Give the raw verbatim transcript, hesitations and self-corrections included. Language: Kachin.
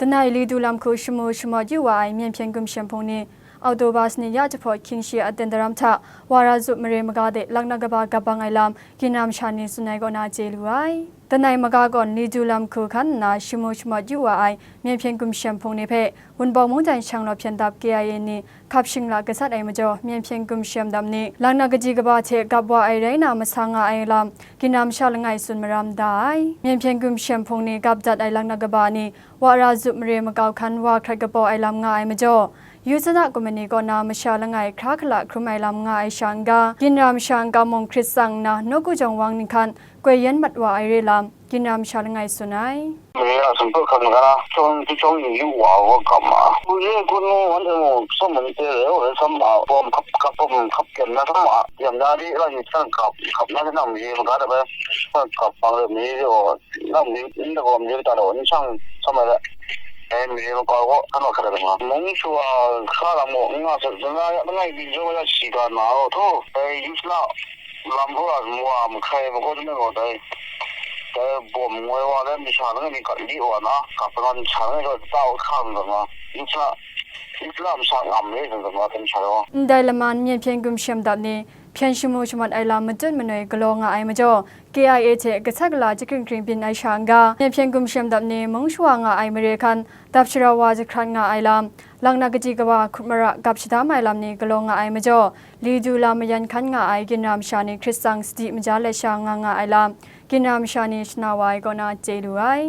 Danai Lidu lam hku shamu shamawt yu wa ai Myen Hpyen Gumshem Hpung ni, October sanit ya jahpawt hkying shi a ten daram hta, Wara Zup mare maga de laknak kaba gap bang ai lam, ginra masha ni tsun ai kaw na chye lu ai. Danai maga gawn Lidu lam hku hkan nna shamu shamawt yu wa ai Myen Hpyen Gumshem Hpung ni hpe, Wunpawng mungdan shanglawt hpyen dap K I A ni hkap shinglak gasat ai majaw, Myen Hpyen Gumshem dap ni laknak kaji kaba hte gap wa ai rai na masa nga ai lam, ginra masha langai tsun maram da ai. Myen Hpyen Gumshem Hpung ni gap dat ai laknak kaba ni, Wara Zup mare makau hkan wa hkrat kabaw ai lam nga ai majaw, Yusana kumani kaw na masha langai hkra hkala hkrum ai lam nga ai sha n-ga, ginra masha n-ga mung hkrit tsang nna nawku jawng wang ninghkan koi yen mat wa ai re lam, ginra masha langai tsun ai. Mare a sumtu hkan magana, chyawng chyawng yu yu wa wa gam ma. Pu ye kun mu wan e mu, sam man te re, o re sam ma, bom kap kap bom kap kem na sam ma, yam na di la ni san kap kap na nang mi maga da bai, san kap bang re mi o, nang mi n da gom ye ta lo, n chang sam ma re. E mi ma ka ko, kan wa ka da ma. Mung shu a kha la mo, nga sa, nga ya, nga bi jo ya shi ga na o, to, e yu sla. Lam hpura nwa mahkai mahkaw jang gaw dai, dai bawm ngoi wa le masha langai mi gat li wa na, kap kagan masha langai gaw ta wa hkang zang nga, nsa, nsa masha ngam re zang zang nga, dai masha gaw. Ndai laman Myen Hpyen Gumshem dap ni hpyen shamu shamawt ai lam matut manoi galaw nga ai majaw, K I A hte gasat gala jakring kring byin ai sha n-ga, Myen Hpyen Gumshem dap ni mung shawa nga ai mare hkan, dap sharau wa jahkrat nga ai lam, laknak kaji kaba hkut mara gap shadam ai lam ni galaw nga ai majaw, Lidu lam mayan hkan nga ai ginra masha ni hkrit tsang sadi maja let sha nga nga ai lam, ginra masha ni shana wa ai kaw na chye lu ai.